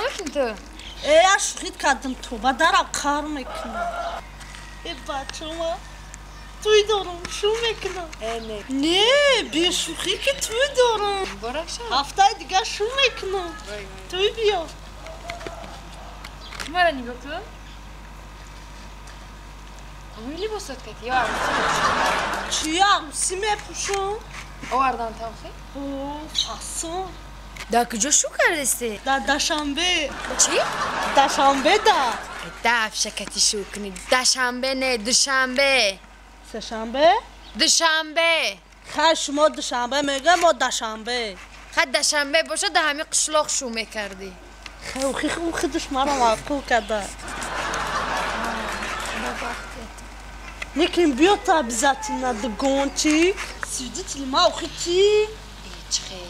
намекунӣ ту? Э, я шӯхит кардам, тоба дарам қар мекунам. Э, бачама, туй дорам, шу мекунам. Э, не. Не, бешӯхӣ ки туй дорам. Муборак шавад. Ҳафтаи дигар шу мекунам. Туй биё. Мара нигоҳ кун. Ҳамин либосот кардӣ ё арӯсӣ мепӯшӣ? Чӣ арӯсӣ мепӯшам? Овардан тавхӣ? О, фасон. Дар куҷо шу кардасте? Дар Дашанбе. Чӣ? Дашанбе да. Дафшакати шу кунӣ. Дашанбе не, душанбе. Сешанбе? Душанбе. Хай, шумо душанбе мегӯя, мо Дашанбе. Хай, Дашанбе бошад, дар ҳамин қишлоқ шу мекардӣ. Хай, худаш маро маъқул карда. Лекин биё та обязательно, дугончик. Свидетели ма охи чӣ? Чихе?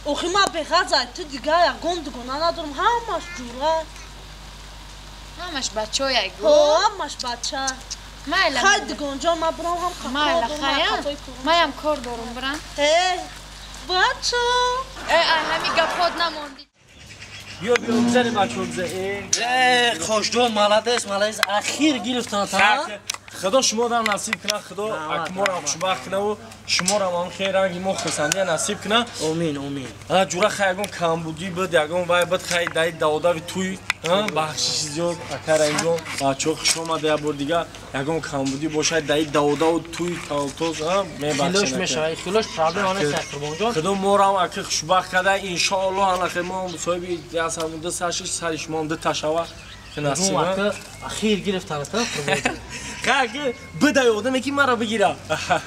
Охи ма беғазай, ту дигар ягон дугона надорам, ҳамаш ҷура. Ҳамаш бачояй гу? Ҳо, ҳамаш бача. Майла. Хай, дугонҷон, ман бурам ҳам кор Майла, дорам, хая? қафои корам. Маям кор дорум, бурам. Э, бачо. Э, ай ҳами гапот намондӣ. Биё, биё, бизанем, бачаҳо, бизан. Э, Қошҷон, молодец, молодец, ахир гирифтан та. Худо шуморо насиб кунад, Худо акморам хушбахт кунаву шуморам ҳам хел ранги мо хурсандия насиб кунад. Омин, омин. Ана ҷура, хай, ягон камбудӣ буд, ягон вай буд, хай, даи даводави туй, бахшиши зиёд, ака Раимҷон. Бачаҳо, хуш омада як бор дига. Ягон камбудӣ бошад даи даводаву туй тавтоз, хилош мешавад, хилош проблема нест, Қурбонҷон. Худо морам аки хушбахт карда, иншоаллоҳ. Ана мо соҳиби ясамуда саршиш, сари шумоам дута шава. Насиб ахир гирифтан та, Қурбонҷон. Хай, бидай одаме ки маро бигира.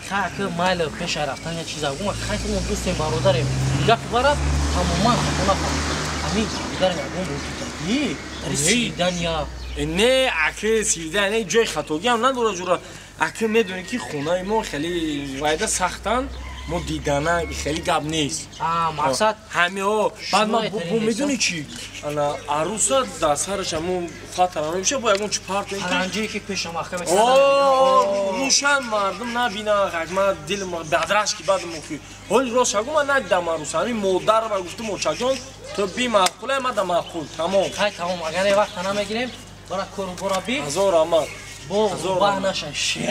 Хай, майли, пеша рафтан я чиза гума. Хай, мо дӯстем, бародарем. Гапи бара тамоман хато нафаҳмид. Ҳамин дигар ягон бо сидан я? Не, аки, сидан не, ҷои хатогиам надора, ҷура. Аки, медонӣ ки хонаи мо хеле вайда сахтанд, мо дидана хеле гап нест. Мақсад ҳамиҳо. Баъд ма бо медонӣ чӣ, ана арӯса дар сараш ҳамон хатара мемеша, бо ягон чи парт паранҷие ки пеша маҳкам. Рӯшан мардум набинанд. Ма дил бадраш ки баъд мухи ҳоли рост шагу, ман надидам арӯса. Ҳамин модар ма гуфтум: «Очаҷон, ту бимаъқуле, ма да маъқул, тамом». Хай, тамом, агар вақта намегирем, бара кору бора би. Ҳазор раҳмат. Бо баҳ наша, шер.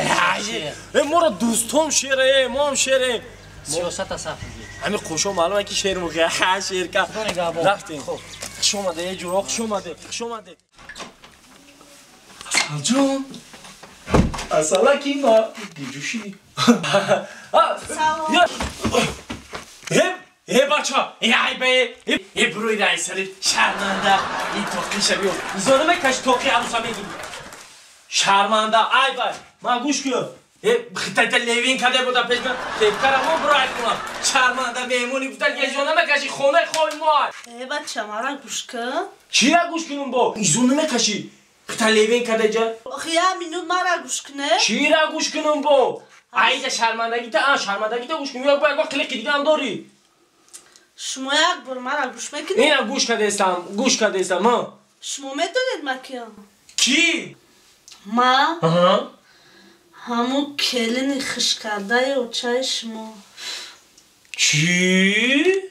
Э, моро дӯстом шере, моам шерем. Сиёсата саф. Ҳамин қошо маълума ки шер мухи ха шерка. Рафтем. Хуш омаде, э, ҷуро, хуш омаде, хуш омаде. Асалҷон, асалаки ма диҷуши. Э, бача, э, айба, э, бурои раисари шарманда, ин тоқиша биё. Изона мекаши, тоқи аруса мегири. Шарманда, айба, ман гӯш кун. Э, хитайта левин каде буда пеш ман, тепкара мо буро кунам. Шарманда, меҳмони гуфта изона мекаши, хонаи хоби мо. Э, бача, мара гӯш кун. Чира гӯш кунум бо? Изона мекаши. Хита левин каде ҷа? Охи, як минут мара гӯш куне. Чира гӯш кунум бо? Айда шармандагита, а шармандагита гӯш кун. Ё бо ягон қилиқи дига ҳам дорӣ? Шумо як бор мара гӯш мекунед? Ина гӯш кардестам, гӯш кардестам, а. Шумо медонед ма киям? Кӣ? Ма ҳамун келини хушкардаи очаи шумо. Чӣ?